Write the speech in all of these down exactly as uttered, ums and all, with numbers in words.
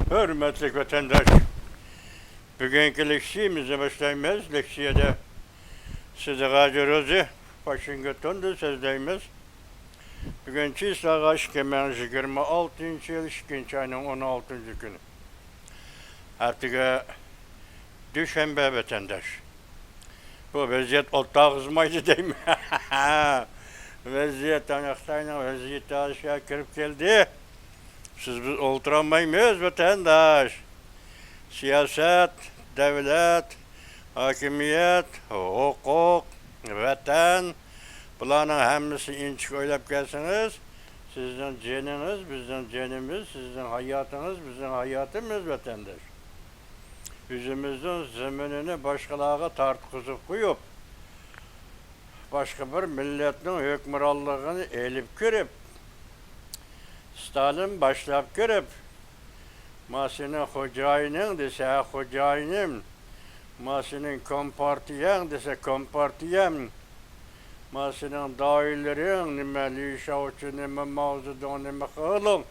ھۆرمەتلىك ۋەتەنداش، بۈگۈنكى لېكسىيەمىزنى باشلايمىز. لېكسىيەدە سىدىق ھاجى روزى ۋاشىنگتوندا سۆزلەيمىز. بۈگۈن چىسلاغا ئىككى مىڭ يىگىرمە ئالتىنچى يىل ئىككىنچى ئاينىڭ ئون ئالتىنچى كۈنى. ئەتىگە دۈشەنبە ۋەتەنداش. بۇ ۋەزىيەت ئوت ئاغىزمايدۇ دەيمەن. ۋەزىيەت، ئانا خىتاينىڭ ۋەزىيىتى ئاشۇ كىرىپ كەلدى. سىز بىز ئولتۇرالمايمىز ۋەتەنداش. سىياسەت، دەۋلەت، ھاكىمىيەت، ھوقۇق، ۋەتەن، بۇلارنىڭ ھەممىسىنى ئىنچىكە ئويلاپ كەلسىڭىز، سىزنىڭ جېنىڭىز بىزنىڭ جېنىمىز، سىزنىڭ ھاياتىڭىز بىزنىڭ ھاياتىمىز ۋەتەنداش. ئۆزىمىزنىڭ زېمىنىنى باشقىلارغا تارتقۇزۇپ قويۇپ، باشقا بىر مىللەتنىڭ ھۆكۈمرانلىقىنى ئېلىپ كىرىپ، ستالىن باشلاپ كىرىپ، ما سېنىڭ خوجايىنىڭ دېسە خوجايىنىم، ما سېنىڭ كومپارتىيەڭ دېسە كومپارتىيەم، ما سېنىڭ دائىرىلىرىڭ نېمە، لى شياۋچۈن نېمە، ماۋزېدۇڭ نېمە خېلىڭ.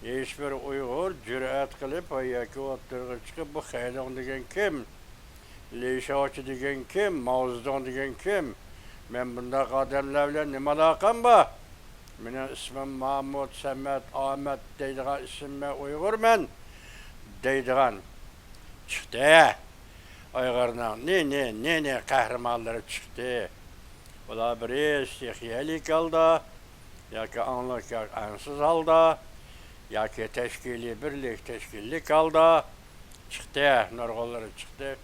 ھېچبىر ئۇيغۇر جۈرئەت قىلىپ ياكى ئوتتۇرىغا چىقىپ، بۇ خېلىڭ دېگەن كىم؟ لى شياۋچى دېگەن كىم؟ ماۋزېدۇڭ دېگەن كىم؟ مەن بۇنداق ئادەملەر بىلەن نېمە ئالاقەم بار؟ مېنىڭ ئىسمىم مامۇت، سەمەت، ئامەت دەيدىغان ئىسىم، مەن ئۇيغۇرمەن دەيدىغان چىقتى. ئۇيغۇرنىڭ نى، نى، نى، نى قەھرىمانلىرى چىقتى. ئۇلار بىرى سېخىيەلىك ھالدا، ياكى ئاڭلىق، ياكى ئاڭسىز ھالدا، ياكى تەشكىلىي بىرلىك، تەشكىللىك ھالدا چىقتى، نۇرغۇنلىرى چىقتى.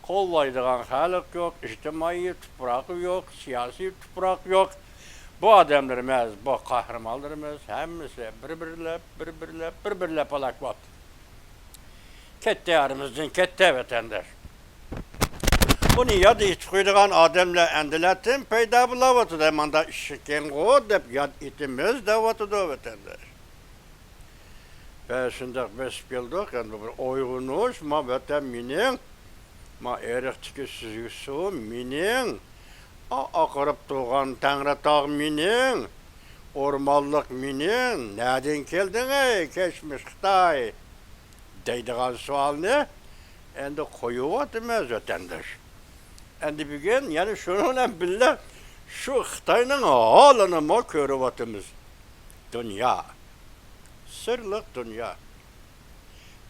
قوللايدىغان خەلق يوق، ئىجتىمائىي تۇپراق يوق، سىياسىي تۇپراق يوق. بۇ ئادەملىرىمىز، بۇ قەھرىمانلىرىمىز ھەممىسى بىر-بىرلەپ، بىر-بىرلەپ، بىر-بىرلەپ ھالاك بولدى. كەتتى، ئارىمىزدىن كەتتى، ۋەتەنداش. ئۇنى ياد ئېتىپ قويىدىغان ئادەملەر ئەمدىلەتىن پەيدا بولاۋاتىدۇ، ماندا ئىشىكىڭغۇ دەپ ياد ئېتىمىز دەۋاتىدۇ، ۋەتەنداش. بەس شۇنداق بېسىپ كەلدۇق. ئەمدى بىر ئويغىنىش، ما ۋەتەن مېنىڭ، ما ئېرىقتىكى سۈزۈك سۇ مېنىڭ، ئا-، ئاقىرىپ تۇرغان تەڭرىتاغ مېنىڭ، ئورمانلىق مېنىڭ. نەدىن كەلدىڭ، ئەي كەچمىش خىتاي؟ دەيدىغان سوئالنى ئەمدى قويۇۋاتىمىز، ۋەتەنداش. ئەمدى بۈگۈن يەنە شۇنىڭ بىلەن بىللە شۇ خىتاينىڭ ھالىنىمۇ كۆرۈۋاتىمىز. دۇنيا، سىرلىق دۇنيا،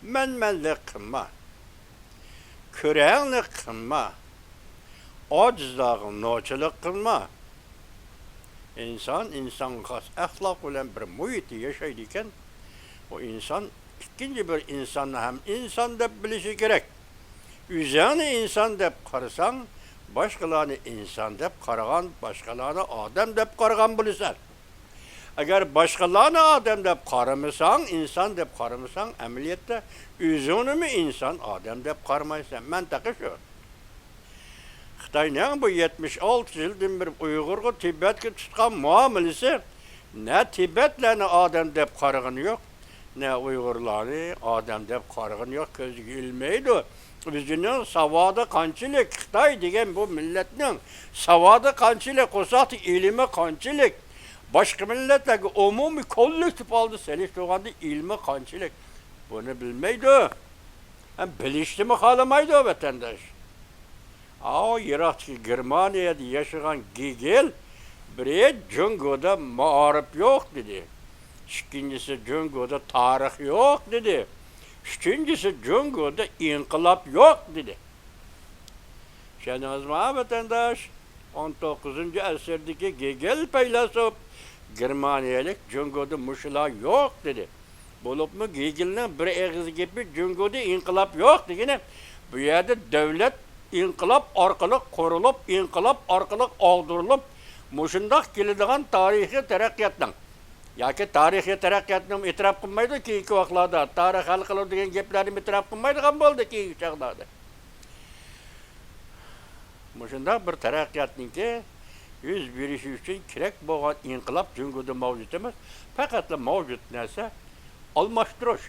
مەنمەنلىك قىلما، كۆرەڭلىك قىلما، ئاجىزلارغا نوچىلىق قىلما. ئىنسان ئىنسانغا خاس ئەخلاق بىلەن بىر مۇھىتتا ياشايدىكەن، ئۇ ئىنسان ئىككىنچى بىر ئىنساننى ھەم ئىنسان دەپ بىلىشى كېرەك. ئۆزۈڭنى ئىنسان دەپ قارىساڭ، باشقىلارنى ئىنسان دەپ قارىغان، باشقىلارنى ئادەم دەپ قارىغان بولىسەن. ئەگەر باشقىلارنى ئادەم دەپ قارىمىساڭ، ئىنسان دەپ قارىمىساڭ، ئەمەلىيەتتە ئۆزۈڭنىمۇ ئىنسان، ئادەم دەپ قارىمايسەن. مەنتىقى شۇ. خىتاينىڭ بۇ يەتمىش ئالتە يىلدىن بېرى ئۇيغۇرغا، تىبەتكە تۇتقان مۇئامىلىسى، نە تىبەتلەرنى ئادەم دەپ قارىغىنى يوق، نە ئۇيغۇرلارنى ئادەم دەپ قارىغىنى يوق، كۆزىگە ئىلمەيدۇ. ئۆزىنىڭ ساۋادى قانچىلىك، خىتاي دېگەن بۇ مىللەتنىڭ ساۋادى قانچىلىك، ئۇزاقتا ئىلمى قانچىلىك، باشقا مىللەتلەرگە ئومۇمىي كوللېكتىپ ھالدا سېلىشتۇرغاندا ئىلمى قانچىلىك، بۇنى بىلمەيدۇ. ھەم بىلىشنىمۇ خالىمايدۇ ۋەتەنداش. ئاۋۇ يىراقتىكى گېرمانىيەدە ياشىغان گېگېل، بىرى جۇڭگودا مائارىپ يوق دېدى. ئىككىنچىسى جۇڭگودا تارىخ يوق دېدى. ئۈچىنچىسى جۇڭگودا ئىنقىلاب يوق دېدى. چۈشەندىڭىزمۇ، ۋەتەنداش؟ ئون توققۇزىنچى ئەسىردىكى گېگېل پەيلاسوپ، گېرمانىيەلىك، جۇڭگودا مۇشۇلار يوق دېدى. بولۇپمۇ گېگېلنىڭ بىر ئېغىز گېپى جۇڭگودا ئىنقىلاب يوق دېگىنى، بۇ يەردە دۆلەت ئىنقىلاب ئارقىلىق قۇرۇلۇپ، ئىنقىلاب ئارقىلىق ئاغدۇرۇلۇپ، مۇشۇنداق كېلىدىغان تارىخىي تەرەققىياتنىڭ، ياكى تارىخىي تەرەققىياتنىمۇ ئېتىراپ قىلمايدۇ كېيىنكى ۋاقىتلاردا، تارىخ ھەل قىلىدۇ دېگەن گەپلەرنىمۇ ئېتىراپ قىلمايدىغان بولدى كېيىنكى چاغلاردا. مۇشۇنداق بىر تەرەققىياتنىڭكى يۈز بېرىشى ئۈچۈن كېرەك بولغان ئىنقىلاب جۇڭگودا مەۋجۇت ئەمەس، پەقەتلا مەۋجۇت نەرسە ئالماشتۇرۇش.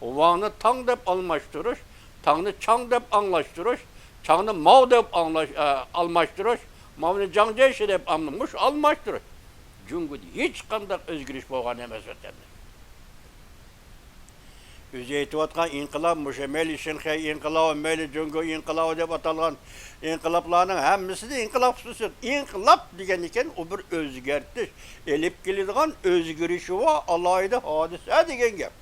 ۋاڭنى تاڭ دەپ ئالماشتۇرۇش، تاڭنى چاڭ دەپ ئاڭلاشتۇرۇش، چاڭنى ماۋ دەپ ئاڭلاش، ئە، ئالماشتۇرۇش، ماۋنى جاڭجيېشى دەپ ئاڭلىماش، ئالماشتۇرۇش. جۇڭگودا ھېچقانداق ئۆزگىرىش بولغان ئەمەس، ۋەتەنداش. ئۆزى ئېيتىۋاتقان ئىنقىلاب، مۇشۇ مەيلى شىنخەي ئىنقىلابى، مەيلى جۇڭگو ئىنقىلابى دەپ ئاتالغان ئىنقىلابلارنىڭ ھەممىسىدە ئىنقىلاب خۇسۇسىيىتى. ئىنقىلاب دېگەن ئىكەن، ئۇ بىر ئۆزگەرتىش، ئېلىپ كېلىدىغان ئۆزگىرىشى بار ئالاھىدە ھادىسە دېگەن گەپ.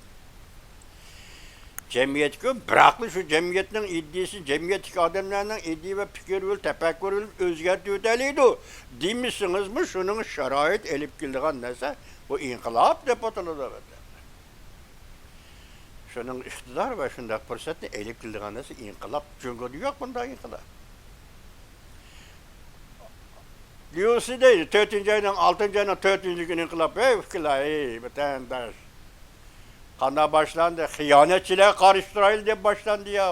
جەمئىيەتكە بىراقلا شۇ جەمئىيەتنىڭ ئىدىيىسى، جەمئىيەتتىكى ئادەملەرنىڭ ئىدىيە ۋە پىكىر يولى، تەپەككۇر يولى ئۆزگەرتىۋېتەلەيدۇ دېمىسىڭىزمۇ، شۇنىڭ شارائىت ئېلىپ كېلىدىغان نەرسە بۇ ئىنقىلاب دەپ ئاتىلىدۇ. شۇنىڭ ئىقتىدار ۋە شۇنداق پۇرسەتنى ئېلىپ كېلىدىغان نەرسە ئىنقىلاب. جۇڭگودا يوق بۇنداق ئىنقىلاب. ليۇسى دەيدۇ، تۆتىنچى ئاينىڭ، ئالتىنچى ئاينىڭ تۆتىنچى كۈنى ئىنقىلاب. ھەي ئۇكىلار، ھەي ۋەتەنداش! قانداق باشلاندى؟ خىيانەتچىلەرگە قارشى تۇرايلى دەپ باشلاندى يا.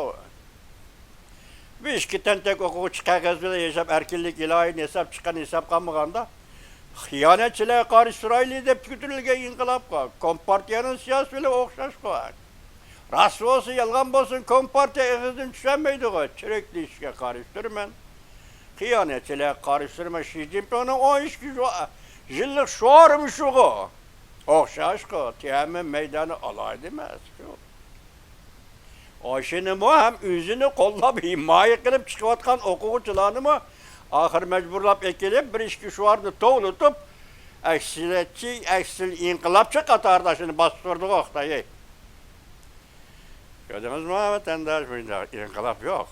بۇ ئىككى تەنتەك ئوقۇغۇچى قەغەز بىلەن ياشاپ، ئەركىنلىك ئىلاھىنى ھېساب چىققان ھېساب قالمىغاندا، خىيانەتچىلەرگە قارشى تۇرايلى دەپ كۆتۈرۈلگەن ئىنقىلابقۇ، كومپارتىيەنىڭ سىياسىتى بىلەن ئوخشاشقۇ. راست بولسۇن، يالغان بولسۇن، كومپارتىيە ئېغىزدىن چۈشەلمەيدىغۇ. چىرىك دېيىشكە قارشى تۇرىمەن. خىيانەتچىلەرگە قارشى تۇرىمەن. شى جىنپىڭنىڭ ئون ئىككى شو-، يىللىق شوئارى مۇشۇغۇ. ئوخشاشقۇ. تيەنئەنمېن مەيدانى ئالاھىدە ئەمەسقۇ. ئاشۇنىمۇ ھەم ئۆزىنى قوللاپ، ھىمايە قىلىپ چىقىۋاتقان ئوقۇغۇچىلارنىمۇ ئاخىر مەجبۇرلاپ ئەكېلىپ، بىر ئىككى شوئارنى توۋلىتىپ، ئەكسىلچى، ئەكسىل ئىنقىلابچى قاتارىدا شۇنى باستۇردىغۇ خىتاي. كۆردىڭىزمۇ، ۋەتەنداش؟ مۇنداق ئىنقىلاب يوق.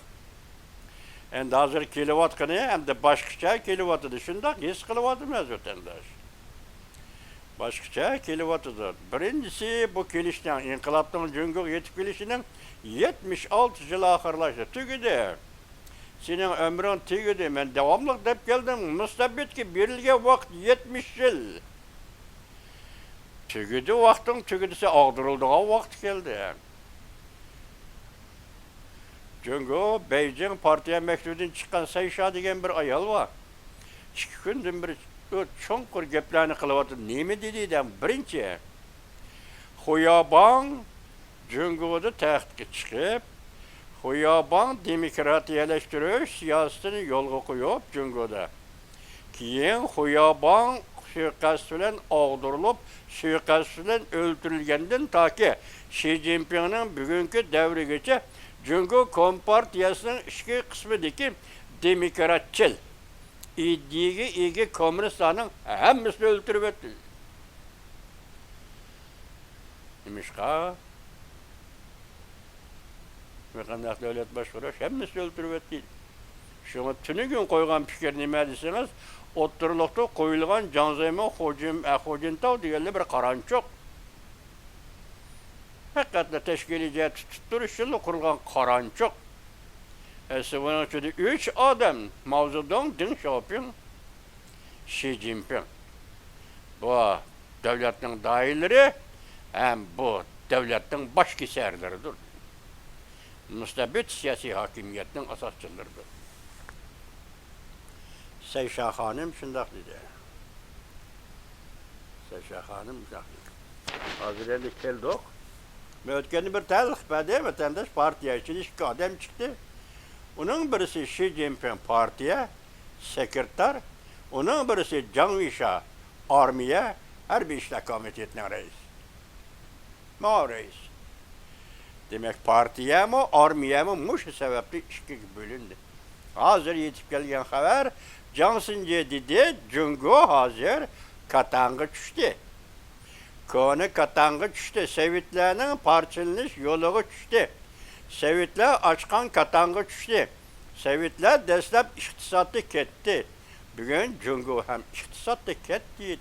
ئەمدى ھازىر كېلىۋاتقىنى ئەمدى باشقىچە كېلىۋاتىدۇ. شۇنداق ھېس قىلىۋاتىمىز، ۋەتەنداش. باشقىچە كېلىۋاتىدۇ. بىرىنچىسى، بۇ كېلىشنىڭ، ئىنقىلابنىڭ جۇڭگوغا يېتىپ كېلىشىنىڭ يەتمىش ئالتە يىل ئاخىرلاشتى، تۈگىدى. سېنىڭ ئۆمرۈڭ تۈگىدى، مەن داۋاملىق دەپ كەلدىم. مۇستەبىتكە بېرىلگەن ۋاقىت يەتمىش يىل. تۈگىدى، ۋاقتىڭ تۈگىدى، سەن ئاغدۇرۇلىدىغان ۋاقتى كەلدى. جۇڭگو بېيجىڭ پارتىيە مەكتىۋىدىن چىققان سەيشا دېگەن بىر ئايال بار. ئىككى كۈندىن بېرى ئۇ چوڭقۇر گەپلەرنى قىلىۋاتىدۇ. نېمە دېدى دەڭ؟ بىرىنچى، خۇياباڭ جۇڭگودا تەختكە چىقىپ، خۇياباڭ دېموكراتىيەلەشتۈرۈش سىياسىتىنى يولغا قويۇپ، جۇڭگودا كېيىن خۇياباڭ سۇيىقەست بىلەن ئاغدۇرۇلۇپ، سۇيىقەست بىلەن ئۆلتۈرۈلگەندىن تاكى شى جىنپىڭنىڭ بۈگۈنكى دەۋرىگىچە جۇڭگو كومپارتىيەسىنىڭ ئىچكى قىسمىدىكى دېموكراتچىل ئىدىيەگە ئىگە كوممۇنىستلارنىڭ ھەممىسىنى ئۆلتۈرۈۋەتتى. نېمىشقا؟ ھېچقانداق دۆلەت باشقۇرۇش، ھەممىسىنى ئۆلتۈرۈۋەتتى. شۇڭا تۈنۈگۈن قويغان پىكىر نېمە دېسىڭىز، ئوتتۇرىلىقتا قويۇلغان جاڭ زېمىن، خۇجىن-، ئە، خۇجىنتاۋ دېگەنلەر بىر قارانچۇق. پەقەتلا تەشكىلىي جەھەتتە تۇتۇپ تۇرۇش ئۈچۈنلا قۇرۇلغان قارانچۇق. ئەسلى بۇنىڭ ئىچىدە ئۈچ ئادەم، ماۋزېدۇڭ، دېڭ شياۋپىڭ، شى جىنپىڭ. بۇ دۆلەتنىڭ داھىيلىرى ھەم بۇ دۆلەتنىڭ باش كېسەرلىرىدۇر. مۇستەبىت سىياسىي ھاكىمىيەتنىڭ ئاساسچىلىرىدۇر. سەيشا خانىم شۇنداق دېدى. سەيشا خانىم شۇنداق دېدى. ھازىر ئەمدى كەلدۇق. مەن ئۆتكەندە بىر تەلىق بەردىم، ۋەتەنداش، پارتىيە ئىچىدە ئىككى ئادەم چىقتى. ئۇنىڭ بىرسى شى جىنپىڭ، پارتىيە سېكرېتار، ئۇنىڭ بىرسى جاڭ ۋېيشا، ئارمىيە ھەربىي ئىشلار كومىتېتىنىڭ رەئىسى. ماۋۇ رەئىس. دېمەك، پارتىيەمۇ، ئارمىيەمۇ مۇشۇ سەۋەبتىن ئىككىگە بۆلۈندى. ھازىر يېتىپ كەلگەن خەۋەر، جاڭ سىنجې دېدى، جۇڭگو ھازىر كاتاڭغا چۈشتى. كونا كاتاڭغا چۈشتى. سوۋېتلارنىڭ پارچىلىنىش يولىغا چۈشتى. سوۋېتلار ئاچقان كاتاڭغا چۈشتى. سوۋېتلار دەسلەپ ئىقتىسادتا كەتتى. بۈگۈن جۇڭگو ھەم ئىقتىسادتا كەتتى.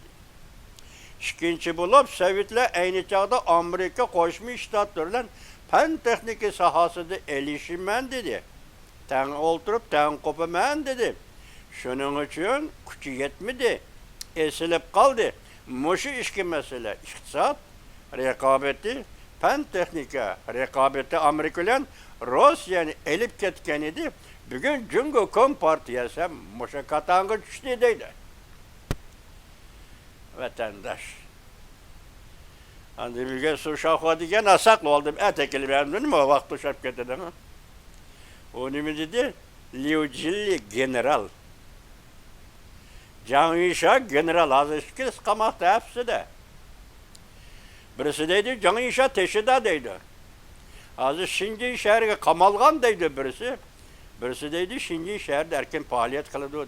ئىككىنچى بولۇپ، سوۋېتلار ئەينى چاغدا ئامېرىكا قوشما شتاتلىرى بىلەن پەن تېخنىكا ساھەسىدە ئېلىشىمەن دېدى. تەڭ ئولتۇرۇپ، تەڭ قوپىمەن دېدى. شۇنىڭ ئۈچۈن كۈچى يەتمىدى، ئېسىلىپ قالدى. مۇشۇ ئىككى مەسىلە، ئىقتىساد رىقابىتى، پەن تېخنىكا رىقابىتى ئامېرىكا بىلەن روسىيەنى ئېلىپ كەتكەن ئىدى. بۈگۈن جۇڭگو كومپارتىيەسى ھەم مۇشۇ كاتاڭغا چۈشتى دەيدۇ. ۋەتەنداش. ئاندىن بۈگۈن سۇشاخۇا دېگەن ساقلىۋالدىم. ئەتە كېلىمەن، نېمە ۋاقىت توشاپ كېتىدۇ. ئۇ نېمە دېدى؟ ليۇ جىلى گېنېرال. جاڭ يىشا گېنېرال، ھازىر ئىككىلىسى قاماقتا ھەپسىدە. بىرسى دەيدۇ، جاڭ يىشا تېشىدا دەيدۇ. ھازىر شېنجېن شەھىرىگە قامالغان دەيدۇ بىرسى، بىرسى دەيدۇ شېنجېن شەھىرىدە ئەركىن پائالىيەت قىلىدۇ.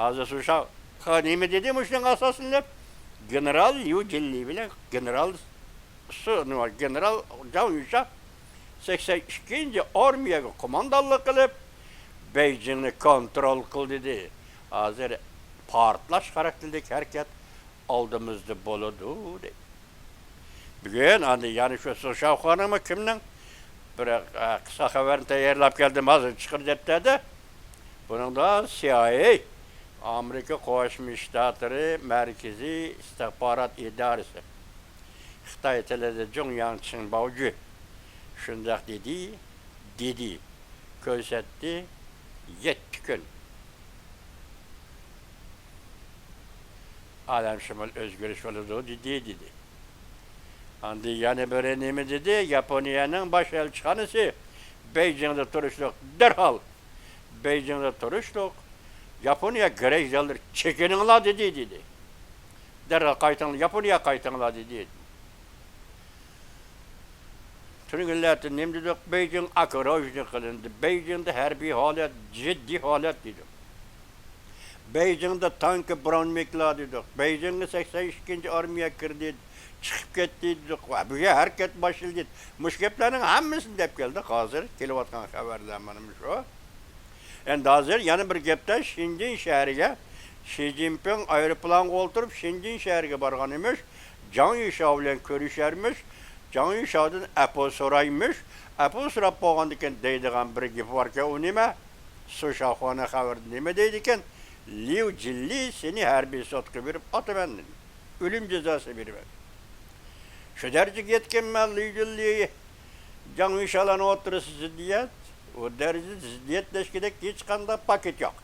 ھازىر سۇشاۋخې نېمە دېدى مۇشۇنىڭ ئاساسىنى دەپ؟ گېنېرال ليۇ جىنلى بىلەن گېنېرال سۇ، نېمە، گېنېرال جاڭ يۈشا سەكسەن ئىككىنچى ئارمىيەگە قوماندانلىق قىلىپ، بېيجىڭنى كونترول قىل دېدى. ھازىر پارتلاش خاراكتېرلىك ھەرىكەت ئالدىمىزدا بولىدۇ دەيدۇ. بۈگۈن ئاندىن يەنە شۇ سۇشاۋخېنىڭمۇ كىمنىڭ بىر، ئە، قىسقا خەۋەرنى تەييارلاپ كەلدىم، ھازىر چىقىدۇ دەپتەدە. بۇنىڭدا سىئايئېي، ئامېرىكا قوشما شتاتلىرى مەركىزىي ئىستىخبارات ئىدارىسى، خىتاي تىلىدا جۇڭياڭ چىڭباۋجۈ شۇنداق دېدى، دېدى، كۆرسەتتى، يەتتە كۈن. ئالەمشۇمۇل ئۆزگىرىش بولىدۇ دېدى، دېدى. ئاندىن يەنە بىرى نېمە دېدى؟ ياپونىيەنىڭ باش ئەلچىخانىسى بېيجىڭدا تۇرۇشلۇق، دەرھال بېيجىڭدا تۇرۇشلۇق، ياپونىيە گرەجدانلىرى چېكىنىڭلار دېدى، دېدى. دەرھال قايتىڭلار، ياپونىيەگە قايتىڭلار دېدى. تۈنۈگۈنلەردە نېمە دېدۇق؟ بېيجىڭ ئاكروژنى قىلىندى. بېيجىڭدا ھەربىي ھالەت، جىددىي ھالەت دېدۇق. بېيجىڭدا تانكا، برونېۋىكلار دېدۇق. بېيجىڭغا سەكسەن ئىككىنچى ئارمىيە كىردى، چىقىپ كەتتى دېدۇق. ۋە بۇ يەر ھەرىكەت باشلىدى. مۇشۇ گەپلەرنىڭ ھەممىسىنى دەپ كەلدۇق. ھازىر كېلىۋاتقان خەۋەرلەر مانا مۇشۇ. ئەمدى ھازىر يەنە بىر گەپتە شېنجېن شەھىرىگە، شى جىنپىڭ ئايروپىلانغا ئولتۇرۇپ شېنجېن شەھىرىگە بارغان ئىمىش، جاڭ يۈشاۋ بىلەن كۆرۈشەرمىش، جاڭ يۈشاۋدىن ئەپۇ سورايمىش، ئەپۇ سوراپ بولغاندىن كېيىن دەيدىغان بىر گېپى باركەن، ئۇ نېمە؟ سۇشاخۇەنىڭ خەۋىرىدە نېمە دەيدىكەن؟ ليۇ جىنلى سېنى ھەربىي سوتقا بېرىپ ئاتىمەن، ئۆلۈم جازاسى بېرىمەن. شۇ دەرىجىگە يەتكەنمەن، ليۇ جىنلى جاڭ يۈشاۋلارنىڭ ئوتتۇرىسىدا زىددىيەت، ئۇ دەرىجىدە زىددىيەتلەشكۈدەك ھېچقانداق پاكىت يوق.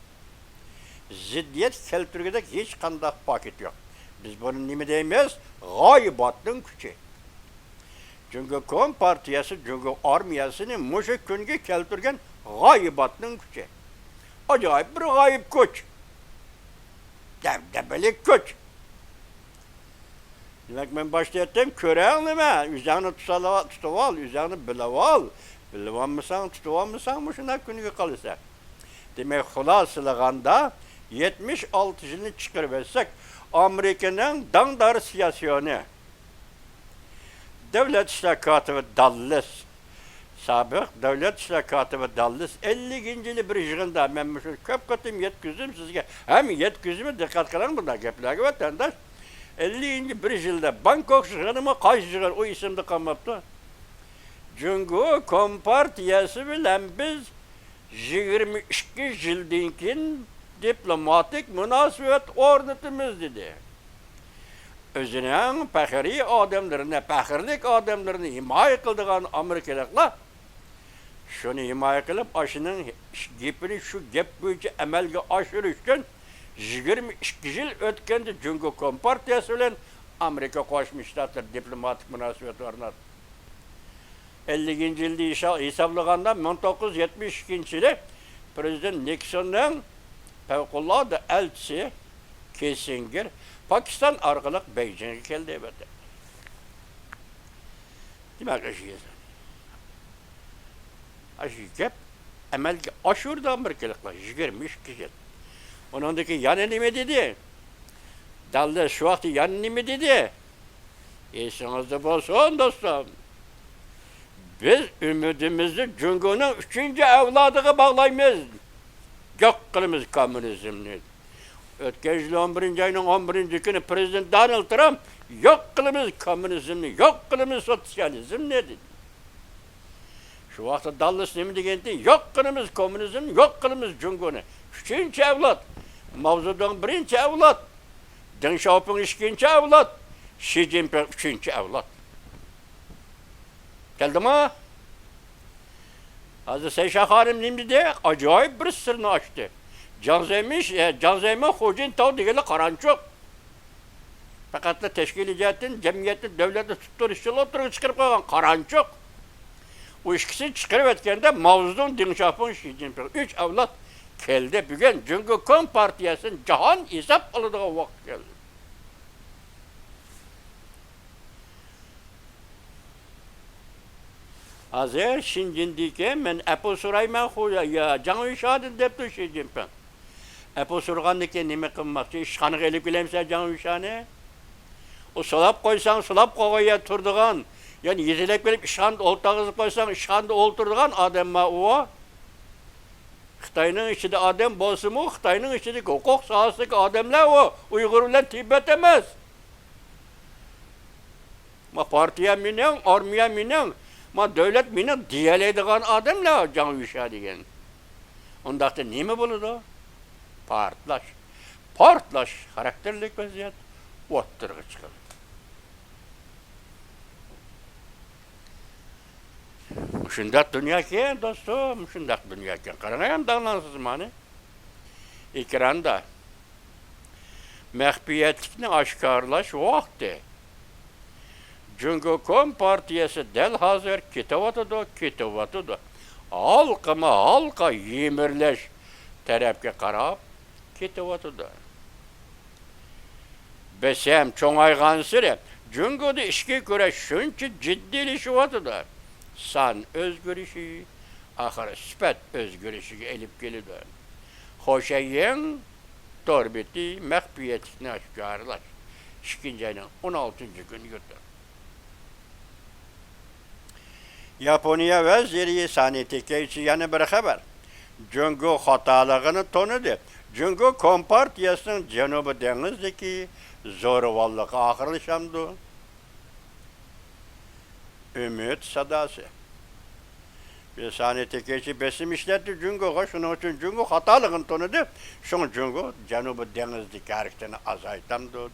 زىددىيەت كەلتۈرگۈدەك ھېچقانداق پاكىت يوق. بىز بۇنى نېمە دەيمىز؟ غايىباتنىڭ كۈچى. جۇڭگو كومپارتىيەسى جۇڭگو ئارمىيەسىنى مۇشۇ كۈنگە كەلتۈرگەن غايىباتنىڭ كۈچى. ئاجايىپ بىر غايىب كۈچ. دەبدەبىلىك كۈچ. دېمەك، مەن باشتا ئېيتتىم، كۆرەڭ نېمە؟ ئۆزەڭنى تۇتالا-، تۇتۇۋال، ئۆزەڭنى بىلىۋال. بىلىۋالمىساڭ، تۇتۇۋالمىساڭ، مۇشۇنداق كۈنگە قالىسەن. دېمەك، خۇلاسىلىغاندا، يەتمىش ئالتە يىلنى چىقىرىۋەتسەك، ئامېرىكىنىڭ داڭدار سىياسىيونى، دۆلەت ئىشلار كاتىپى داللېس، سابىق دۆلەت ئىشلار كاتىپى داللېس ئەللىكىنچى يىلى بىر يىغىندا، مەن مۇشۇ كۆپ قېتىم يەتكۈزدۈم سىزگە، ھەم يەتكۈزىمەن، دىققەت قىلىڭ بۇنداق گەپلەرگە، ۋەتەنداش. ئەللىكىنچى بىر يىلدا بانكوك يىغىنىمۇ قايسى يىغىن، ئۇ ئېسىمدە قالماپتۇ. جۇڭگو كومپارتىيەسى بىلەن بىز يىگىرمە ئىككى يىلدىن كېيىن دىپلوماتىك مۇناسىۋەت ئورنىتىمىز، دېدى. ئۆزىنىڭ پەخرىي ئادەملىرىنى، پەخىرلىك ئادەملىرىنى ھىمايە قىلىدىغان ئامېرىكىلىقلار شۇنى ھىمايە قىلىپ، ئاشۇنىڭ گېپىنى شۇ گەپ بويىچە ئەمەلگە ئاشۇرۇش ئۈچۈن يىگىرمە ئىككى يىل ئۆتكەندە جۇڭگو كومپارتىيەسى بىلەن ئامېرىكا قوشما شتاتلىرى دىپلوماتىك مۇناسىۋەت ئورناتتى. ئەللىكىنچى يىلدا ھېسا-، ھېسابلىغاندا، مىڭ توققۇز يۈز يەتمىش ئىككىنچى يىلى پىرېزىدېنت نىكسوننىڭ پەۋقۇلئاددە ئەلچىسى كىسسىنگېر پاكىستان ئارقىلىق بېيجىڭغا كەلدى، ئەلۋەتتە. دېمەك، ئاشۇ يەردە، ئاشۇ گەپ ئەمەلگە ئاشۇرىدىغان بىر كىلىقلار يىگىرمە ئىككى يىل. ئۇنىڭدىن كېيىن يەنە نېمە دېدى؟ داللېس شۇ ۋاقىتتا يەنە نېمە دېدى؟ ئېسىڭىزدە بولسۇن، دوستۇم. بىز ئۈمىدىمىزنى جۇڭگونىڭ ئۈچىنچى ئەۋلادىغا باغلايمىز. يوق قىلىمىز كوممۇنىزمنى. ئۆتكەن يىل ئون بىرىنچى ئاينىڭ ئون بىرىنچى كۈنى پىرېزىدېنت دونالد ترامپ، يوق قىلىمىز كوممۇنىزمنى، يوق قىلىمىز سوتسىيالىزمنى، دېدى. شۇ ۋاقىتتا داللېس نېمە دېگەنتى؟ يوق قىلىمىز كوممۇنىزمنى، يوق قىلىمىز جۇڭگونى. ئۈچىنچى ئەۋلاد. ماۋزېدۇڭ بىرىنچى ئەۋلاد. دېڭ شياۋپىڭ ئىككىنچى ئەۋلاد. شى جىنپىڭ ئۈچىنچى ئەۋلاد. كەلدىما؟ ھازىر سەيشا خانىم نېمە دېدى؟ ئاجايىپ بىر سىرنى ئاچتى. جاڭ زېمىن، ئە، جاڭ زېمىن، خۇ جىنتاۋ دېگەنلەر قارانچۇق. پەقەتلا تەشكىلىي جەھەتتىن جەمئىيەتنى، دەۋلەتنى تۇتۇپ تۇرۇش ئۈچۈن ئوتتۇرىغا چىقىرىپ قويغان قارانچۇق. ئۇ ئىككىسىنى چىقىرىۋەتكەندە، ماۋزېدۇڭ، دېڭ شياۋپىڭ، شى جىنپىڭ ئۈچ ئەۋلاد كەلدى. بۈگۈن جۇڭگو كومپارتىيەسىدىن جاھان ھېساب ئالىدىغان ۋاقىت كەلدى. ھازىر شىنجىندىكى مەن ئەپۇ سورايمەن خۇ، يا، يا، جاڭ يۈشادىن دەپتۇ شى جىنپىڭ. ئەپۇ سورىغاندىن كېيىن نېمە قىلماقچى؟ ئىشخانىغا ئېلىپ كېلەمسەن جاڭ يۈشانى؟ ئۇ سولاپ قويساڭ، سولاپ قويغان يەردە تۇرىدىغان، يەنى يېتىلەپ كېلىپ ئىشخانىدا ئولتۇرغۇزۇپ قويساڭ، ئىشخانىدا ئولتۇرىدىغان ئادەمما ئۇ؟ خىتاينىڭ ئىچىدە ئادەم بولسىمۇ، خىتاينىڭ ئىچىدىكى ھوقۇق ساھەسىدىكى ئادەملەر ئۇ، ئۇيغۇر بىلەن تىبەت ئەمەس. ما پارتىيە مېنىڭ، ئارمىيە مېنىڭ، ما دۆلەت مېنىڭ دېيەلەيدىغان ئادەملەر جاڭ يۈشا دېگەن. ئۇنداقتا نېمە بولىدۇ؟ پارتلاش. پارتلاش خاراكتېرلىك ۋەزىيەت ئوتتۇرىغا چىقىدۇ. مۇشۇنداق دۇنياكەن، دوستۇم، مۇشۇنداق دۇنياكەن. قاراڭ، ئەمدى ئاڭلاڭسىز مانى. ئېكراندا مەخپىيەتلىكنى ئاشكارىلاش ۋاقتى. جۇڭگو كومپارتىيەسى دەل ھازىر كېتىۋاتىدۇ، كېتىۋاتىدۇ. ھالقىما ھالقا يىمىرلاش تەرەپكە قاراپ كېتىۋاتىدۇ. بېسىم چوڭايغانسېرى جۇڭگودا ئىچكى كۈرەش شۇنچە جىددىيلىشىۋاتىدۇ. سان ئۆزگىرىشى ئاخىر سۈپەت ئۆزگىرىشىگە ئېلىپ كېلىدۇ. خوشەييىڭ تور بېتى مەخپىيەتلىكنى ئاشكارىلاش. ئىككىنچى ئاينىڭ ئون ئالتىنچى كۈنى يۇتۇپ. ياپونىيە ۋەزىرى سانى تېكەيچى يەنە بىر خەۋەر. جۇڭگو خاتالىقىنى تونۇدى. جۇڭگو كومپارتىيەسىنىڭ جەنۇبىي دېڭىزدىكى زورىۋانلىقى ئاخىرلىشامدۇ؟ ئۈمىد ساداسى. بىر سانى تېكەيچى بېسىم ئىشلەتتى جۇڭگوغا، شۇنىڭ ئۈچۈن جۇڭگو خاتالىقىنى تونۇدى. شۇڭا جۇڭگو جەنۇبىي دېڭىزدىكى ھەرىكىتىنى ئازايتامدۇ؟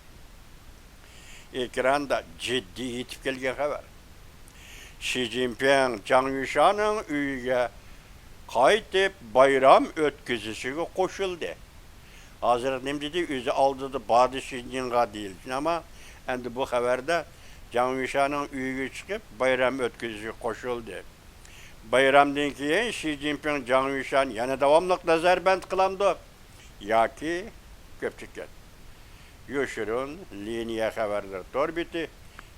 ئېكراندا جىددىي يېتىپ كەلگەن خەۋەر. شى جىنپىڭ جاڭ يۈشانىڭ ئۆيىگە قايتىپ، بايرام ئۆتكۈزۈشىگە قوشۇلدى. ھازىر نېمە دېدى؟ ئۆزى ئالدىدا باردى شىنجىڭغا دېيىلسۇن، ئەمما ئەمدى بۇ خەۋەردە جاڭ يۈشانىڭ ئۆيىگە چىقىپ، بايرام ئۆتكۈزۈشىگە قوشۇلدى. بايرامدىن كېيىن شى جىنپىڭ جاڭ يۈشان يەنە داۋاملىق نەزەربەند قىلامدۇ ياكى كۆپچىكەت؟ يوشۇرۇن لىنىيە خەۋەرلىرى تور بېتى،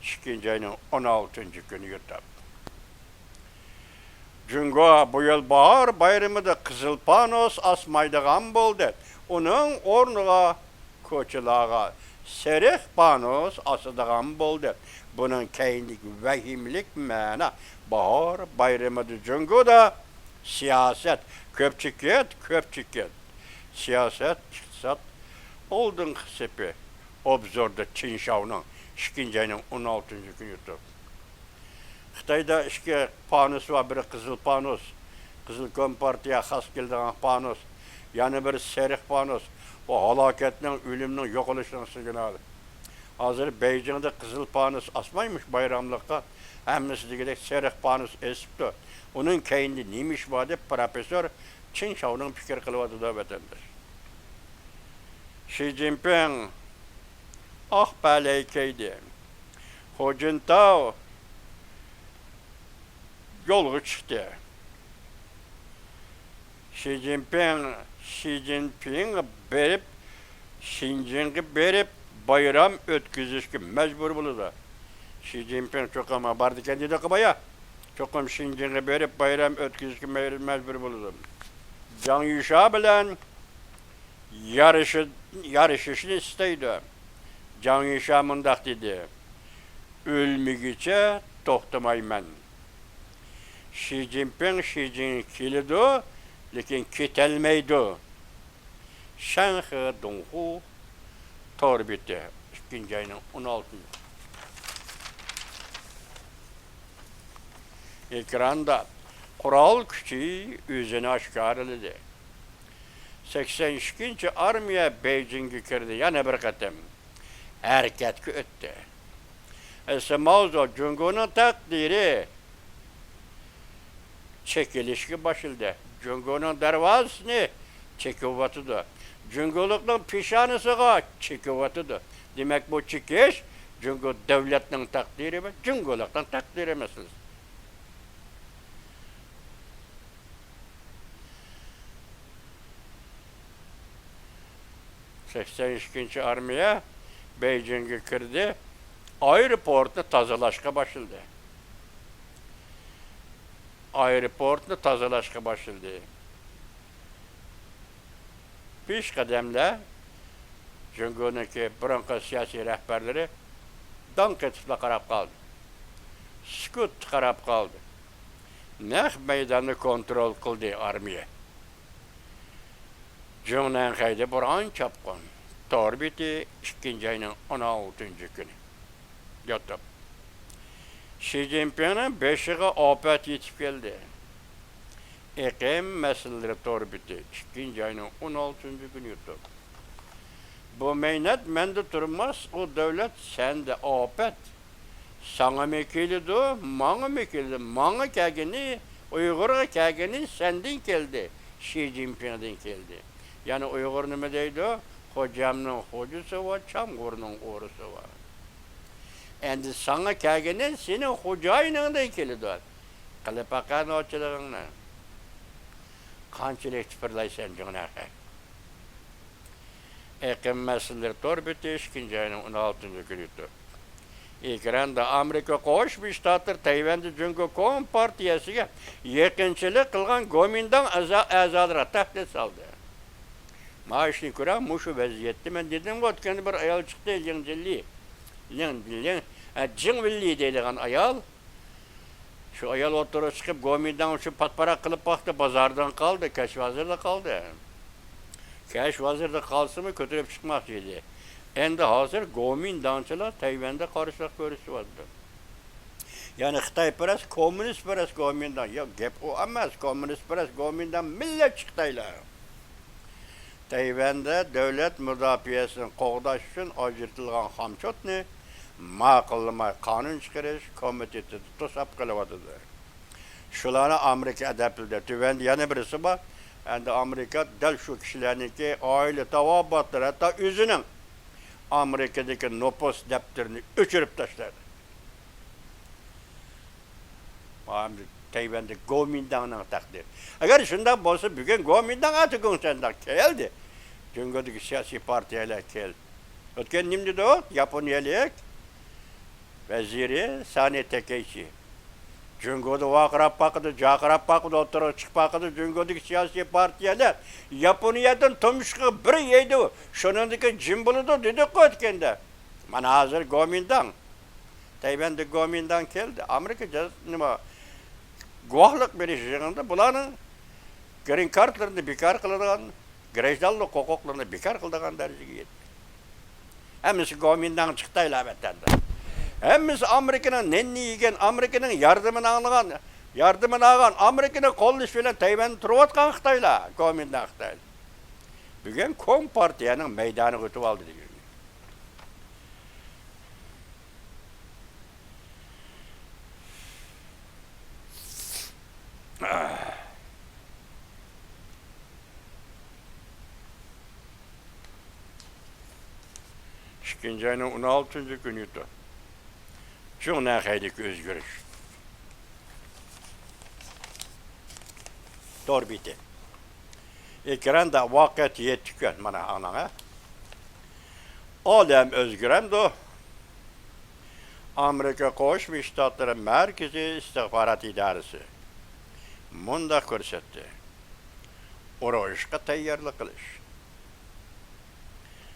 ئىككىنچى ئاينىڭ ئون ئالتىنچى كۈنى يۇتۇپ. جۇڭگو بۇ يىل باھار بايرىمىدا قىزىل پانۇس ئاسمايدىغان بولدى. ئۇنىڭ ئورنىغا كوچىلارغا سېرىق پانۇس ئاسىدىغان بولدى. بۇنىڭ كەينىدىكى ۋەھىمىلىك مەنە، باھار بايرىمىدا جۇڭگودا سىياسەت، كۆپچىكىت، كۆپچىكىت. سىياسەت، ئىقتىساد، ئالدىنقى سېپى. ئوبزوردا چىن شاۋنىڭ، ئىككىنچى ئاينىڭ ئون ئالتىنچى كۈنى يۇتۇپ. خىتايدا ئىككى پانۇس بار، بىرى قىزىل پانۇس، قىزىل كومپارتىيە خاس كېلىدىغان پانۇس، يەنە بىرى سېرىق پانۇس، بۇ ھالاكەتنىڭ، ئۆلۈمنىڭ، يوقىلىشنىڭ سىگنالى. ھازىر بېيجىڭدا قىزىل پانۇس ئاسمايمىش بايراملىققا، ھەممىسى دېگۈدەك سېرىق پانۇس ئېسىپتۇ. ئۇنىڭ كەينىدە نېمە ئىش بار دەپ پروفېسسور چىن شاۋنىڭ پىكىر قىلىۋاتىدۇ، ۋەتەنداش. شى جىنپىڭ ئاق پەلەي كىيدى. خۇ جىنتاۋ يولغا چىقتى. شى جىنپىڭ، شى جىنپىڭ بېرىپ، شىنجىڭغا بېرىپ، بايرام ئۆتكۈزۈشكە مەجبۇر بولىدۇ. شى جىنپىڭ چوقۇم باردىكەن دېدۇق بايا. چوقۇم شىنجىڭغا بېرىپ، بايرام ئۆتكۈزۈشكە مەجبۇر بولىدۇ. جاڭ يۈشا بىلەن يارىشى-، يارىشىشنى ئىستەيدۇ. جاڭ يۈشا مۇنداق دېدى: «ئۆلمىگۈچە توختىمايمەن.» شى جىنپىڭ، شى جىن كېلىدۇ، لېكىن كېتەلمەيدۇ. شەنخې دۇڭخۇ تور بېتى، ئىككىنچى ئاينىڭ ئون ئالتىنچى. ئېكراندا قورال كۈچى ئۆزىنى ئاشكارىلىدى. سەكسەن ئىككىنچى ئارمىيە بېيجىڭگە كىردى، يەنە بىر قېتىم ھەرىكەتكە ئۆتتى. ئەسلى ماۋزۇ جۇڭگونىڭ تەقدىرى چېكىلىشكە باشلىدى. جۇڭگونىڭ دەرۋازىسىنى چېكىۋاتىدۇ. جۇڭگولۇقنىڭ پېشانىسىغا چېكىۋاتىدۇ. دېمەك، بۇ چېكىش جۇڭگو دۆلەتنىڭ تەقدىرى ۋە جۇڭگولۇقنىڭ تەقدىرى مەسىلىسى. سەكسەن ئىككىنچى ئارمىيە بېيجىڭگە كىردى، ئايروپورتنى تازىلاشقا باشلىدى. ئايروپورتنى تازىلاشقا باشلىدى. پېشقەدەملەر، جۇڭگونىڭكى بۇرۇنقى سىياسىي رەھبەرلىرى داڭ قېتىپلا قاراپ قالدى. سۈكۈتتە قاراپ قالدى. نەق مەيداننى كونترول قىلدى ئارمىيە. جۇڭنەنخەيدە بوران چاپقۇن. تور بېتى، ئىككىنچى ئاينىڭ ئون ئالتىنچى كۈنى. يوتۇپ. شى جىنپىڭنىڭ بېشىغا ئاپەت يېتىپ كەلدى. ئېقىم مەسىلىلىرى تور بېتى، ئىككىنچى ئاينىڭ ئون ئالتىنچى كۈنى يوتۇپ. بۇ مەينەت مەندە تۇرماس، ئۇ دۆلەت سەندە ئاپەت. ساڭىمۇ كېلىدۇ، ماڭىمۇ كېلىدۇ. ماڭا كەلگىنى، ئۇيغۇرغا كەلگىنى سەندىن كەلدى، شى جىنپىڭدىن كەلدى. يەنى ئۇيغۇر نېمە دەيدۇ؟ «خوجامنىڭ خوجىسى بار، چامغۇرنىڭ ئورىسى بار.» ئەمدى ساڭا كەلگىنى سېنىڭ خوجايىنىڭدىن كېلىدۇ. قىلىپ باقە نوچىلىقىڭنى. قانچىلىك تىپىرلايسەن جۇڭنەخەي. ئېقىم مەسىلىلىرى تور بېتى، ئىككىنچى ئاينىڭ ئون ئالتىنچى كۈنى يوتۇپ. ئېكراندا ئامېرىكا قوشما شتاتلىرى تەيۋەندە جۇڭگو كومپارتىيەسىگە يېقىنچىلىق قىلغان گومىنداڭ ئەزا-، ئەزالىرىغا تەھدىت سالدى. مانا ئىشنى كۆرە، مۇشۇ ۋەزىيەتتە مەن دېدىمغۇ، ئۆتكەندە بىر ئايال چىقتى، لىڭ جىنلى، لىڭ، لىڭ، ئە، جىڭ ۋىللى دەيدىغان ئايال. شۇ ئايال ئوتتۇرىغا چىقىپ، گومىنداڭ ئۈچۈن پاتپاراق قىلىپ باقتى، بازاردىن قالدى، كەشف ھازىردا قالدى. كەشف ھازىردا قالسىمۇ كۆتۈرۈپ چىقماقچى ئىدى. ئەمدى ھازىر گومىنداڭچىلار تەيۋەندە قارشىلىق كۆرسىتىۋاتىدۇ. يەنى خىتايپەرەس، كوممۇنىستپەرەس گومىنداڭ. ياق، گەپ ئۇ ئەمەس، كوممۇنىستپەرەس گومىنداڭ مىللەتچى خىتايلار. تەيۋەندە دۆلەت مۇداپىئەسىنى قوغداش ئۈچۈن ئاجرىتىلغان خامچوتنى ماقۇللىماي، قانۇن چىقىرىش كومىتېتىدا توساپ قېلىۋاتىدۇ. شۇلارنى ئامېرىكا ئەدەپلىدى. تۆۋەندە يەنە بىرسى بار. ئەمدى ئامېرىكا دەل شۇ كىشىلەرنىڭكى ئائىلە تاۋابىئاتلىرى، ھەتتا ئۆزىنىڭ ئامېرىكىدىكى نوپۇس دەپتىرىنى ئۆچۈرۈپ تاشلىدى. ئەمدى تەيۋەندە گومىنداڭنىڭ تەقدىرى. ئەگەر شۇنداق بولسا، بۈگۈن گومىنداڭ ئاتىگۇڭسەنداق كەلدى. جۇڭگودىكى سىياسىي پارتىيەلەر كەلدى. ئۆتكەن نېمە دېدۇق؟ ياپونىيەلىك ۋەزىرى سانى تەكەيچى. جۇڭگودا ۋارقىراپ باقىدۇ، جارقىراپ باقىدۇ، ئوتتۇرىغا چىقىپ باقىدۇ، جۇڭگودىكى سىياسىي پارتىيەلەر ياپونىيەدىن تۇمشۇقى بىر يەيدۇ، شۇنىڭدىن كېيىن جىم بولىدۇ دېدۇققۇ ئۆتكەندە. مانا ھازىر گومىنداڭ. تەيۋەندە گومىنداڭ كەلدى. ئامېرىكا جاز-، نېمە، گۇۋاھلىق بېرىش يىغىنىدا بۇلارنىڭ گرىن كارتلىرىنى بىكار قىلىدىغان، گراژدانلىق ھوقۇقلىرىنى بىكار قىلىدىغان دەرىجىگە يەتتى. ھەممىسى گومىنداڭچى خىتايلار ۋەتەندە. ھەممىسى ئامېرىكىنىڭ نېنىنى يېگەن، ئامېرىكىنىڭ ياردىمىنى ئاڭلىغان، ياردىمىنى ئالغان، ئامېرىكىنى قوللىشى بىلەن تەيۋەندە تۇرۇۋاتقان خىتايلار، گومىنداڭ خىتايلار. بۈگۈن كومپارتىيەنىڭ مەيدانىغا ئۆتۈۋالدى دېگەن. ئىككىنچى ئاينىڭ ئون ئالتىنچى كۈنى يوتۇپ. جۇڭنەنخەيدىكى ئۆزگىرىش. تور بېتى. ئېكراندا ۋاقىت يەتتە كۈن. مانا، ئاڭلاڭ، ھە. ئالەم ئۆزگىرەمدۇ؟ ئامېرىكا قوشما شتاتلىرى مەركىزىي ئىستىخبارات ئىدارىسى مۇنداق كۆرسەتتى: ئۇرۇشقا تەييارلىق قىلىش.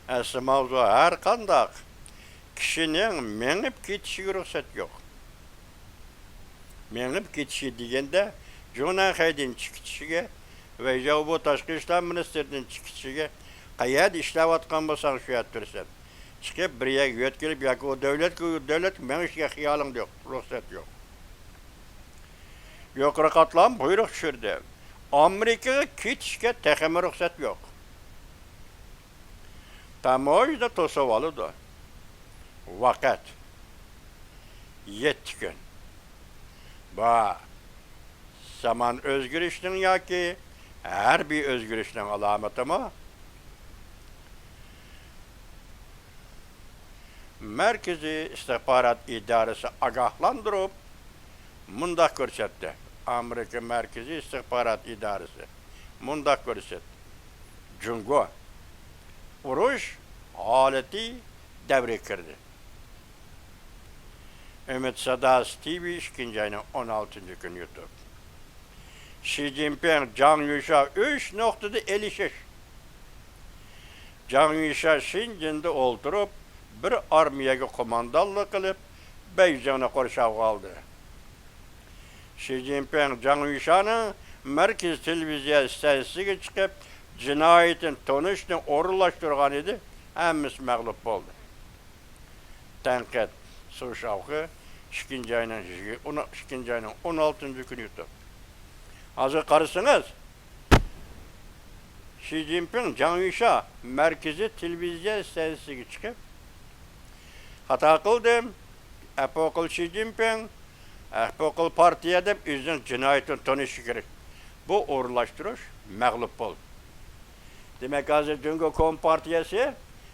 ئەسلى ماۋزۇ ھەر قانداق كىشىنىڭ مېڭىپ كېتىشىگە رۇخسەت يوق. مېڭىپ كېتىشى دېگەندە، جۇڭنەنخەيدىن چىقىشىگە ۋە ياۋبو تاشقى ئىشلار مىنىستىرىدىن چىقىشىگە، قەيەردە ئىشلەۋاتقان بولساڭ، شۇ يەردە تۇرىسەن. چىقىپ، بىر يەرگە يۆتكىلىپ ياكى ئۇ دۆلەتكە، ئۇ دۆلەتكە مېڭىشكە خىيالىڭدا يوق، رۇخسەت يوق. يۇقىرى قاتلام بۇيرۇق چۈشۈردى. ئامېرىكىغا كېتىشكە تېخىمۇ رۇخسەت يوق. تاموژنا توسۇۋالىدۇ. ۋاقىت يەتتە كۈن. بۇ زامان ئۆزگىرىشنىڭ ياكى ھەربىي ئۆزگىرىشنىڭ ئالامىتىمۇ؟ مەركىزىي ئىستىخبارات ئىدارىسى ئاگاھلاندۇرۇپ، مۇنداق كۆرسەتتى. ئامېرىكا مەركىزىي ئىستىخبارات ئىدارىسى مۇنداق كۆرسەتتى: جۇڭگو ئۇرۇش ھالىتى دەۋرىگە كىردى. ئۈمىد ساداسى تىۋى، ئىككىنچى ئاينىڭ ئون ئالتىنچى كۈنى يوتۇپ. شى جىنپىڭ، جاڭ يۈشا ئۈچ نۇقتىدا ئېلىشىش. جاڭ يۈشا شېنجېندا ئولتۇرۇپ، بىر ئارمىيەگە قوماندانلىق قىلىپ، بېيجىڭنى قورشاۋغا ئالدى. شى جىنپىڭ جاڭ يۈشانىڭ مەركىزىي تېلېۋىزىيە ئىستانسىسىگە چىقىپ، جىنايىتىنى تونۇشنى ئورۇنلاشتۇرغان ئىدى، ھەممىسى مەغلۇپ بولدى. تەنقىد، سۇ شاۋخې، ئىككىنچى ئاينىڭ يىگىرمە، ئىككىنچى ئاينىڭ ئون ئالتىنچى كۈنى يۇتۇپ. ھازىر قارىسىڭىز، شى جىنپىڭ، جاڭ يۈشا مەركىزىي تېلېۋىزىيە ئىستانسىسىگە چىقىپ، خاتا قىلدىم، ئەپۇ قىل شى جىنپىڭ، ئەپۇ قىل پارتىيە دەپ ئۆزىنىڭ جىنايىتىنى تونۇشى كېرەك. بۇ ئورۇنلاشتۇرۇش مەغلۇپ بولدى. دېمەك، ھازىر جۇڭگو كومپارتىيەسى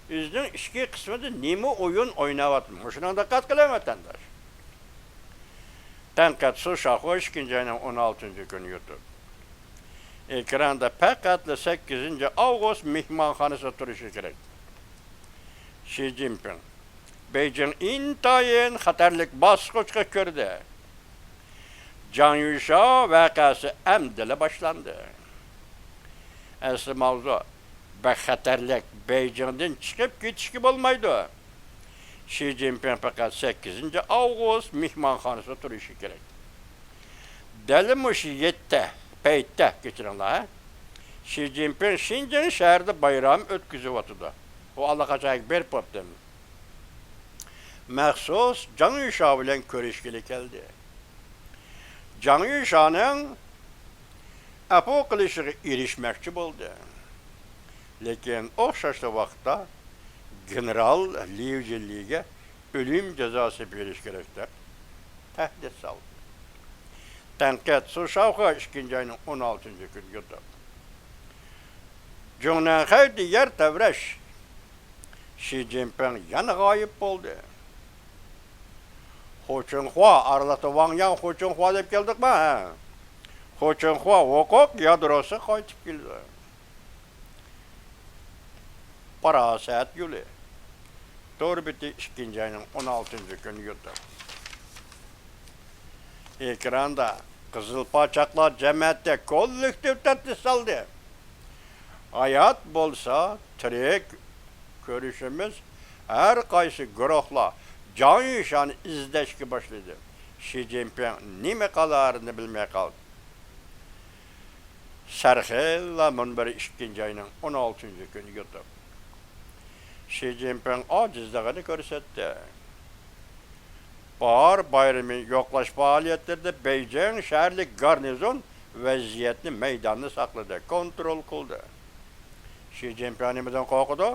ئۆزىنىڭ ئىچكى قىسمىدا نېمە ئويۇن ئويناۋاتىدۇ؟ مۇشۇنىڭغا دىققەت قىلىڭ، ۋەتەنداش. تەنقىد، سۇ شاخۇ، ئىككىنچى ئاينىڭ ئون ئالتىنچى كۈنى يۇتۇپ. ئېكراندا پەقەتلا سەككىزىنچى ئاۋغۇست مېھمانخانىسىدا تۇرۇشى كېرەك. شى جىنپىڭ، بېيجىڭ ئىنتايىن خەتەرلىك باسقۇچقا كىردى. جاڭ يۈشا ۋەقەسى ئەمدىلا باشلاندى. ئەسلى ماۋزۇ بەك خەتەرلىك، بېيجىڭدىن چىقىپ كېتىشكە بولمايدۇ. شى جىنپىڭ پەقەت سەككىزىنچى ئاۋغۇست مېھمانخانىسىدا تۇرۇشى كېرەك. دەل مۇشۇ يەتتە پەيتتە، كەچۈرۈڭلار، ھە؟ شى جىنپىڭ شېنجېن شەھىرىدە بايرام ئۆتكۈزۈۋاتىدۇ. ئۇ ئاللىقاچان بېرىپ بوپتۇ. مەخسۇس جاڭ يۈشا بىلەن كۆرۈشكىلى كەلدى. جاڭ يۈشانىڭ ئەپۇ قىلىشىغا ئېرىشمەكچى بولدى. لېكىن ئوخشاشلا ۋاقىتتا گېنېرال ليۇ جىنلىگە ئۆلۈم جازاسى بېرىش كېرەك دەپ تەھدىت سالدى. تەنقىد، سۇ شاۋخې، ئىككىنچى ئاينىڭ ئون ئالتىنچى كۈنى يۇتۇپ. جۇڭنەنخەيدە يەر تەۋرەش. شى جىنپىڭ يەنە غايىب بولدى. خۇ چىڭخۇا، ئارىلىقتا ۋاڭ ياڭ، خۇ چىڭخۇا دەپ كەلدۇقما، ھە؟ خۇ چىڭخۇا ھوقۇق يادروسى قايتىپ كېلىدۇ. پاراسەت يولى. تور بېتى، ئىككىنچى ئاينىڭ ئون ئالتىنچى كۈنى يۇتۇپ. ئېكراندا قىزىل پاچاقلار جەمەتتە كوللېكتىپ تەھدىت سالدى. ھايات بولسا تىرىك كۆرۈشىمىز. ھەر قايسى گۇرۇھلار جاڭ يۈشانى ئىزدەشكە باشلىدى. شى جىنپىڭ نېمە قىلارىنى بىلمەي قالدى. سەرخىللار مۇنبىرى، ئىككىنچى ئاينىڭ ئون ئالتىنچى كۈنى يۇتۇپ. شى جىنپىڭ ئاجىزلىقىنى كۆرسەتتى. باھار بايرىمى يوقلاش پائالىيەتلىرىدە بېيجىڭ شەھەرلىك گارنىزون ۋەزىيەتنى مەيداندا ساقلىدى، كونترول قىلدى. شى جىنپىڭ نېمىدىن قورقىدۇ؟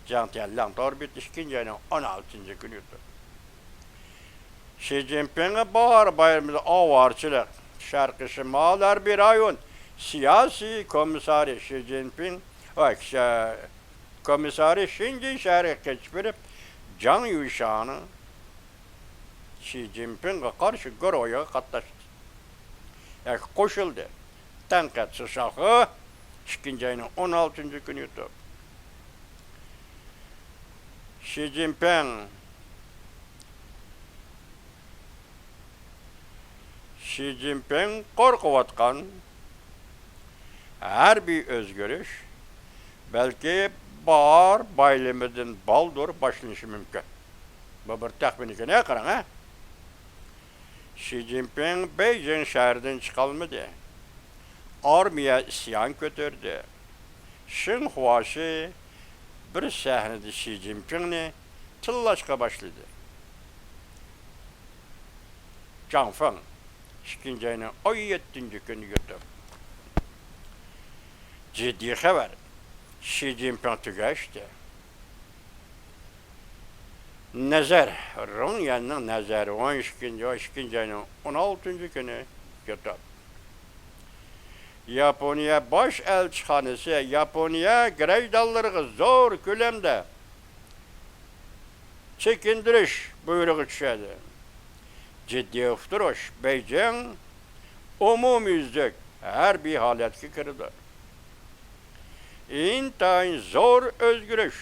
جياڭ تيەنلىڭ تور بېتى، ئىككىنچى ئاينىڭ ئون ئالتىنچى كۈنى يۇتۇپ. شى جىنپىڭغا باھار بايرىمىدا ئاۋارىچىلىق، شەرقىي شىمال ھەربىي رايون سىياسىي كومىسسارى شى جىنپىڭ، ۋە كومىسسارى شېنجېن شەھىرىگە قېچىپ بېرىپ، جاڭ يۈشانىڭ شى جىنپىڭغا قارشى گۇرۇھىغا قاتناشتى ياكى قوشۇلدى. تەنقىد، سۇ شاخۇ، ئىككىنچى ئاينىڭ ئون ئالتىنچى كۈنى يۇتۇپ. شى جىنپىڭ، شى جىنپىڭ قورقۇۋاتقان ھەربىي ئۆزگىرىش بەلكى باھار بايرىمىدىن بالدۇر باشلىنىشى مۇمكىن. بۇ بىر تەخمىن ئىكەن، ھە، قاراڭ، ھە. شى جىنپىڭ بېيجىڭ شەھىرىدىن چىقالمىدى. ئارمىيە ئىسيان كۆتۈردى. شېڭ خۇاشى بىر سەھنىدە شى جىنپىڭنى تىللاشقا باشلىدى. جاڭ فېڭ، ئىككىنچى ئاينىڭ ئون يەتتىنچى كۈنى يۇتۇپ. جىددىي خەۋەر. شى جىنپىڭ تۈگەشتى. نەزەر، رۇڭ يەننىڭ نەزەر، ئون ئىككىنچى، ئىككىنچى ئاينىڭ ئون ئالتىنچى كۈنى يۇتۇپ. ياپونىيە باش ئەلچىخانىسى ياپونىيە گىرەيدانلىرىغا زور كۆلەمدە چېكىندۈرۈش بۇيرۇقى چۈشۈردى. جىددىي ئۇقتۇرۇش، بېيجىڭ ئومۇميۈزلۈك ھەربىي ھالەتكە كىرىدۇ. ئىنتايىن زور ئۆزگىرىش.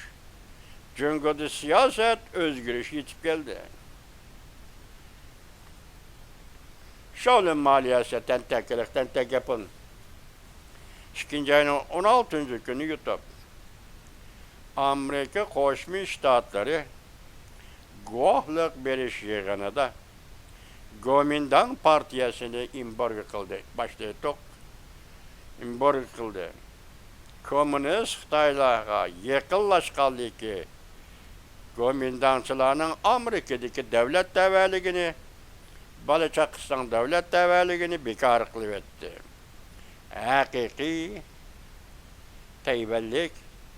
جۇڭگودا سىياسەت ئۆزگىرىشى يېتىپ كەلدى. شاۋلىن مالىيەسى تەنتەكىلىك، تەنتەك ياپون. ئىككىنچى ئاينىڭ ئون ئالتىنچى كۈنى يۇتۇپ، ئامېرىكا قوشما شتاتلىرى گۇۋاھلىق بېرىش يىغىنىدا گومىنداڭ پارتىيەسىنى ئېمبارگو قىلدى. باشتا ئېيتتۇق، ئېمبارگو قىلدى. كوممۇنىست خىتايلارغا يېقىنلاشقانلىكى، گومىنداڭچىلارنىڭ ئامېرىكىدىكى دۆلەت تەۋەلىكىنى، بالا چاقىسىنىڭ دۆلەت تەۋەلىكىنى بىكار قىلىۋەتتى. ھەقىقىي تەيۋەنلىك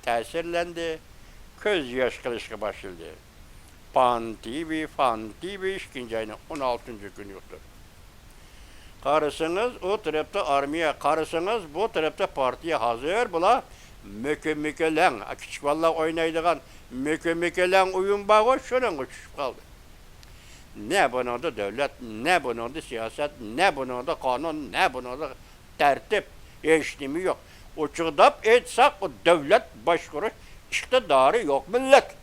تەسىرلەندى، كۆز ياش قىلىشقا باشلىدى. پان تىۋى، فان تىۋى، ئىككىنچى ئاينىڭ ئون ئالتىنچى كۈنى يۇتۇپ. قارىسىڭىز، ئۇ تەرەپتە ئارمىيە، قارىسىڭىز، بۇ تەرەپتە پارتىيە ھازىر بۇلار مۆكە-مۆكەلەڭ، كىچىك بالىلار ئوينايدىغان مۆكە-مۆكەلەڭ ئويۇن بارغۇ، شۇنىڭغا چۈشۈپ قالدى. نە بۇنىڭدا دۆلەت، نە بۇنىڭدا سىياسەت، نە بۇنىڭدا قانۇن، نە بۇنىڭدا تەرتىپ، ھېچنېمە يوق. ئوچۇقلاپ ئېيتساق، ئۇ دۆلەت باشقۇرۇش ئىقتىدارى يوق مىللەت.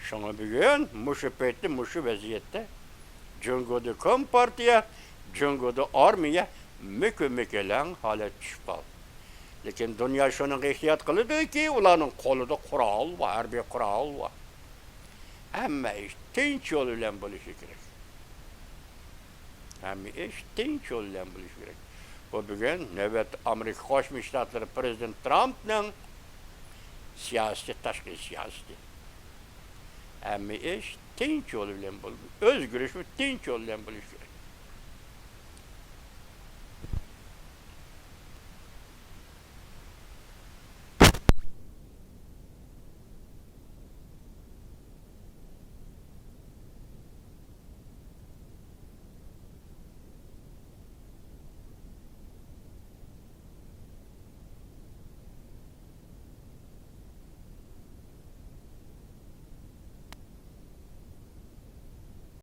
شۇڭا بۈگۈن مۇشۇ پەيتتە، مۇشۇ ۋەزىيەتتە جۇڭگودا كومپارتىيە، جۇڭگودا ئارمىيە مۆكە-مۆكەلەڭ ھالەتكە چۈشۈپ قالدى. لېكىن دۇنيا شۇنىڭغا ئېھتىيات قىلىدۇكى، ئۇلارنىڭ قولىدا قورال بار، ھەربىي قورال بار. ھەممە ئىش تىنچ يول بىلەن بولۇشى كېرەك. ھەممە ئىش تىنچ يول بىلەن بولۇشى كېرەك. بۇ بۈگۈن نۆۋەتتە ئامېرىكا قوشما شتاتلىرى پىرېزىدېنت ترامپنىڭ سىياسىتى، تاشقى سىياسىتى. ھەممە ئىش تىنچ يول بىلەن بول-، ئۆزگىرىشمۇ تىنچ يول بىلەن بولۇشى كېرەك.